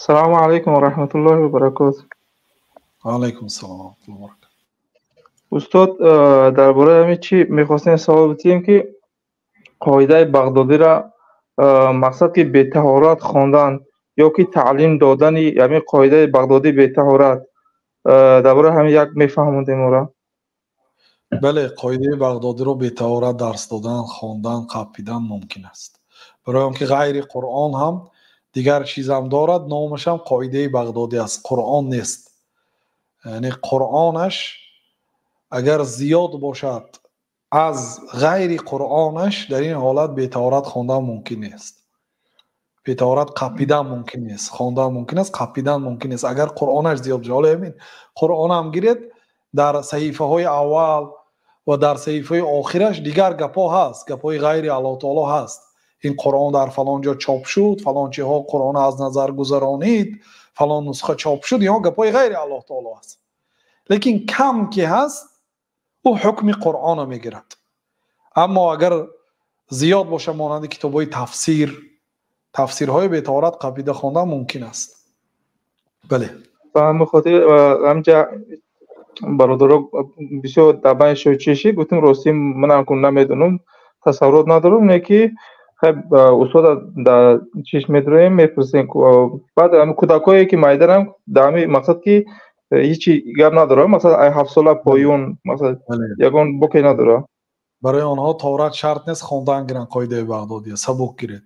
Салому алайкум ва раҳматуллоҳи ва баракотуҳ. Ва алайкум ассалом ва раҳматуллоҳи ва баракотуҳ. Устод, дар бораи ҳамин чӣ мехостем савол битиҳем, ки қоидаи Бағдодиро мақсад ки бетаҳорат хондан ё ки таълим додани ҳамин қоидаи Бағдодӣ бетаҳорат, дар бораи ҳамин як мефаҳмондем моро. Бале, қоидаи Бағдодиро бетаҳорат дарс додан, хондан, қапидан мумкин аст. Барои он ки ғайри Қуръон ҳам дигар чизам дорад, номашам қоидаи Бағдодӣ аст, Қуръон нест. Яъне Қуръонаш агар зиёд бошад аз ғайри Қуръонаш, дар ин ҳолат бетаҳорат хондан мумкин нест. Бетаҳорат қапидан мумкин нест. Хондан мумкин аст, қапидан мумкин нест. Агар Қуръонаш зиёд бошад. Ҳоло ҳамин Қуръонам гиред, дар саҳифаҳои аввал ва дар саҳифаи охираш дигар гапҳо ҳаст, гапҳои ғайри Аллоҳ таоло ҳаст. Ин Қуръон дар фалон ҷо чоп шуд, фалон чиҳо Қуръонро аз назар гузаронид, фалон нусха чоп шуд, инҳо гапҳои ғайри Аллоҳ таоло аст. Лекин кам ки ҳаст, ӯ ҳукми Қуръонро мегирад. Аммо агар зиёд бошад, монанди китобҳои тафсир, тафсирҳои бетаҳорат қапида хондан мумкин аст. Бале. Ба ҳамин хотир ҳамҷа бародаро бисёр дар байни шоҳ чишид, гуфтем ростӣ манам ку намедонам, тасаввурот надорам, не ки хай устода дар чиш медроем, мепурсем. Баъд ҳамин кӯдакое ки майдарам дар ҳамин мақсад ки ҳичи гап надорам, масалан ай 7 сола поён, масалан ягон боке надорам. Барои онҳо таҳорат шарт нест, хондан гиранд қоидаи Бағдодия, сабук гиред.